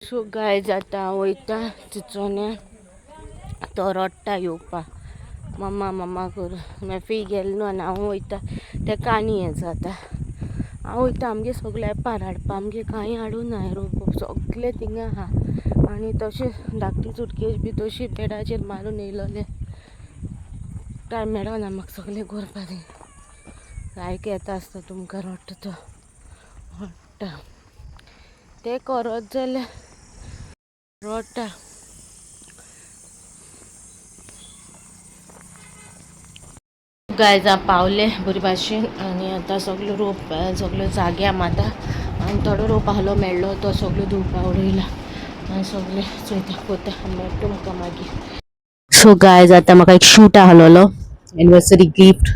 So guys आतां हांव वयता चिंचोण्या, तो रडटा येवपाक मम्मा मम्मा करून. मॅफी गेलो न्हू आनी हांव वयता तेका आनी हें जाता. हांव वयता आमगे सगळे एपार हाडपा, आमगे कांय हाडूं ना रोप सगळे थिंगा आहा. आनी तशें धाकटी सुटकेज बी तशी पेडाचेर मारून येयलोले, टायम मेळना म्हाका सगळें करपाक. आयक येता आसता तुमकां रडटा तो रडटा ते करत जाल्यार रडटा. गायज हांव पावले बरे भाशेन आनी आतां सगळो रोप सगळ्यो जाग्या माता आनी थोडो रोप आहलो मेळ्ळो तो सगळो धुवपा उडयला आनी सगळें चोयता कोता मेळटा तुमकां मागीर. सो गायज आतां म्हाका एक शूट आहलोलो एनिवर्सरी गिफ्ट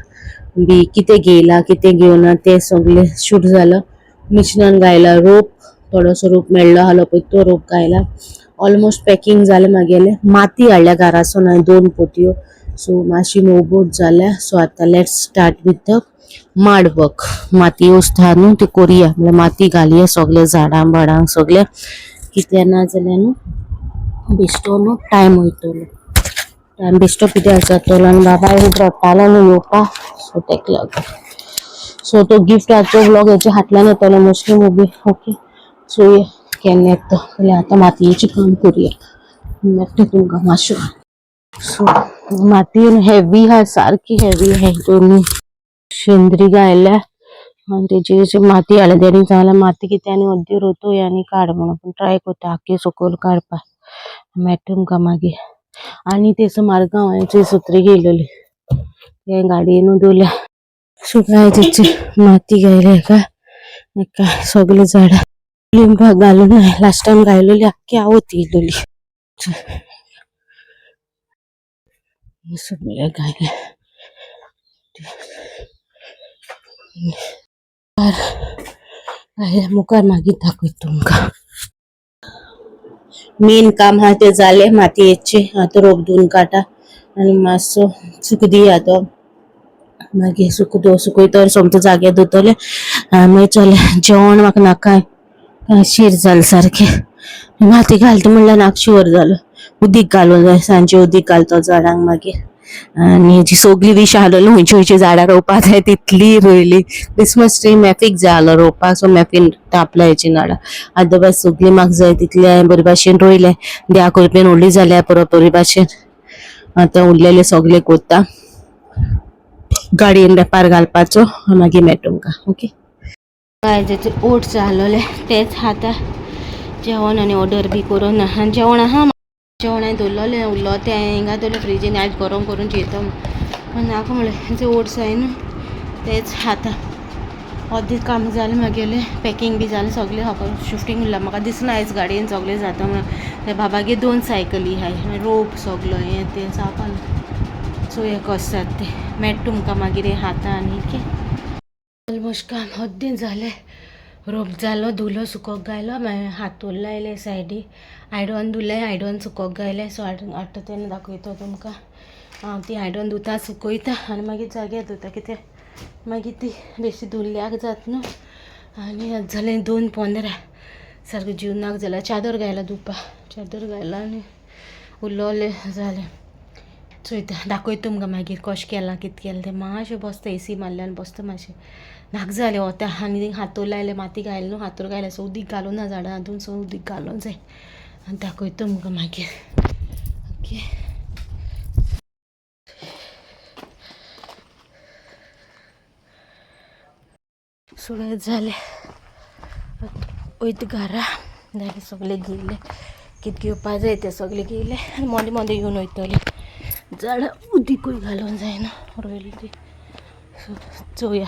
बी कितें घेयला कितें घेवना तें सगळें शूट जालो. मिशनान घायला रोप, थोडोसो रोप मेळ्ळो आहलो पळय तो रोप घायला. ऑलमोस्ट पॅकिंग जालें म्हागेलें. माती हाडल्या घरासून हांवें 2 पोतयो. सो मातशी मोवबोट जाल्या. सो आतां let's start with the mud work. माती वचता न्हू ती कोरया, म्हणल्यार माती घालया सगळे झाडां बाडांक सगळे, कितें ना जाल्यार न्हू बेश्टो न्हू टायम वयतलो, टायम बेश्टो कित्याक जातलो. आनी बाबा खूब रडटालो न्हू येवपाक, सो तेका लागून. सो तो गिफ्टाचो व्लॉग हेच्या फाटल्यान येतलो मोस्टली मुवी. ओके सो केन्ना येता जाल्यार आतां मातयेचें काम करुया, मेळटा तुमकां मातशें. सो माती हेवी आहा, सारकी हेवी आहा. दोनूय शेंद्री घायल्या आनी तेजी माती हाडल्या. तेणी सांगलें माती कितें आनी अर्दी रोतोय आनी काड म्हणून, पूण ट्राय करता आख्खी सकयल काडपाक, मेळटा तुमकां मागीर. आनी तेसो मार्गांव हांवें सत्री घेयलेली ते गाडयेनू दवरल्या. सो गायज माती घायल्या हेका हेका सगळे झाडां लिंबाक घालून लास्ट टायम घायलेली आख्खी आवत येयलेली. सगळे घायले घायल्या मुखार मागीर दाखयता तुमकां. मेन काम आहा तें जालें मातयेचें. आतां रोप धुवन काडटा आनी मातसो सुक दिया तो, मागीर सुक सुकयतो सोमतो जाग्यार धुतले आनी मागीर चले. जेवण म्हाका नाका, शीर जालें सारकें. माती घालता म्हणल्यार नाक शुवर जालो. उदीक घालूंक जाय, सांजे उदीक घालतो झाडांक मागीर. आनी जी सगळी विश आहलोली खंयची खंयची झाडां रोवपाक जाय तितली रोयली. क्रिसमस ट्री मॅफीक जाय आहलो रोवपाक, सो मॅफीन आपल्या हेची झाडां अदरवायज सगळी म्हाका जाय तितली हांवें बरे भाशेन रोयले. देवा कृपेन व्हडली जाल्या परत बरे भाशेन. आतां उरलेले सगळे कोत्ता गाडयेन वेपार घालपाचो, मागीर मेळटा तुमकां. ओके गायज ओट्स आहलोले तेच आतां जेवण आनी ऑर्डर बी करून आनी जेवण आहा. जेवण हांवें दवरलेलें उरलो तें हांवें हिंगा दवरलें फ्रिजीन, आयज गरम करून जेयता म्हूण. नाका म्हणलें, जे ओट्स आहाय न्हू तेच आतां. अर्दें काम जालें म्हागेलें, पॅकिंग बी जालें सगळें. शिफ्टींग उरलां म्हाका दिसना आयज गाडयेन सगळें जाता म्हणून. ते बाबागेर 2 सायकली आहाय, रोप सगलो हें तें जावपा ना. चोया कशें जाता तें, मेळटा तुमकां मागीर हें खाता. आनी ओके ऑलमोस्ट काम अर्दें जालें. रोप जालो, धुलो सुकोवंक घायलो, मागीर हातूर लायलें सायडी, आयडन धुलें, आयडन सुकोवंक घायलें. सो हाडटा तेन्ना दाखयता तुमकां. हांव ती आयडन धुता सुकयता आनी मागीर जाग्यार धुता, कित्याक मागीर ती बेश्टी धुल्ल्याक जाता न्हू. आनी आतां जालें 2:15, सारकें जिवनाक जाल्यार चादर घायला धुवपा, चादर घायला आनी उरलोलें जालें. चोयता दाखयता तुमकां मागीर कशें केलां कितें केलां तें. मातशें बसता एसी मारल्या आनी बसता मातशें, नाका जालें वता. आनी हातूर लायलें, माती घायलें न्हू, हातूर घायलें, सो उदीक घालूं ना झाडां हातून, सो उदीक घालूंक जाय आनी दाखयता तुमकां मागीर. ओके सगळें जालें, वयता घरा. जालें सगळें घेयलें, कितें घेवपा जाय तें सगळें घेयलें आनी मोदें मोदें येवन वयतलें. झाडां उदीकूय घालूंक जायना रोयली ती. सो चोवया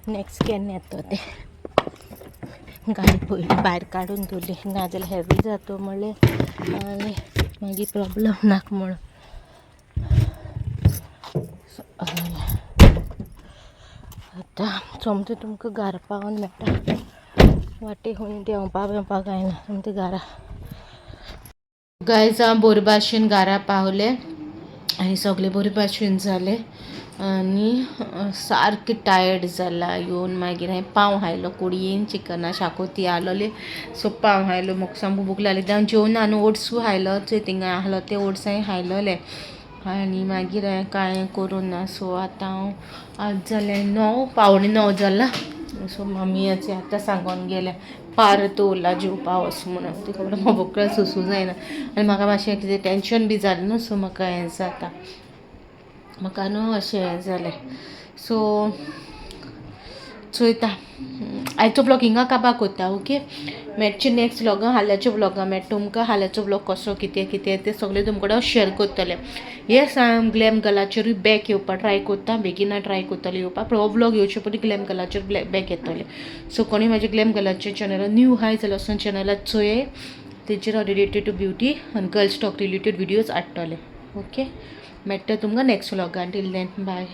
नेक्स्ट केन्ना येता तें. गाडी पयलीं भायर काडून दवरली, नाजाल्यार हेवी जाता म्हणलें आनी मागीर प्रॉब्लम नाका म्हणून. आतां सोमतें तुमकां घरा पावोन मेळटा, वाटेक खंय देंवपा बिवपाक जायना, सोमतें घरा. गायज हांव बोरभाशेन घरा पावलें. आनी सगळें बरे भाशेन जालें आनी सारकें टायर्ड जाला येवन मागीर हांवें पाव खायलो कुडयेन चिकना शाकोती आहलोली सो पाव खायलो म्हाका सामको भूक लागली हांव जेवना न्हू ओट्सूय खायलो चोय थिंगा आहलो ते ओट्स हांवें खायलोले. आनी मागीर हांवें कांय करूं ना. सो आतां हांव आज जालें 9, 8:45 जाला. सो मम्मी आतां सांगोन गेल्या पार उरला जेवपा वच म्हणून. ती खबर म्हाका बोकळ्या सोसूं जायना आनी म्हाका मातशें कितें टेंशन बी जालें न्हू, सो म्हाका हें जाता, म्हाका न्हू अशें हें जालें. सो चोयता आयचो व्लॉग हिंगा काबार कोत्ता. ओके, मेळचे नेक्स्ट व्लॉगां, हाल्याच्या व्लॉगां मेळटा तुमकां. हाल्याचो व्लॉग कसो कितें कितें तें सगळें तुमकां हांव शेअर करतलें. येस, हांव ग्लॅम गलाचेरूय बॅक येवपा ट्राय कोत्ता, बेगीना ट्राय कोत्तलें येवपा. पूण हो व्लॉग येवचे पयलीं ग्लॅम गलाचेर बॅक येतलें. सो कोणी म्हाजे ग्लॅम गलाचे चॅनल न्यू हाय जाल्यार वचून चॅनलाक चोय, तेजेर हांव रिलेटेड टू ब्युटी आनी गर्ल्स टॉक रिलेटेड विडियोज हाडटलें. ओके, मेळटा तुमकां नेक्स्ट व्लॉगान. Till then bye.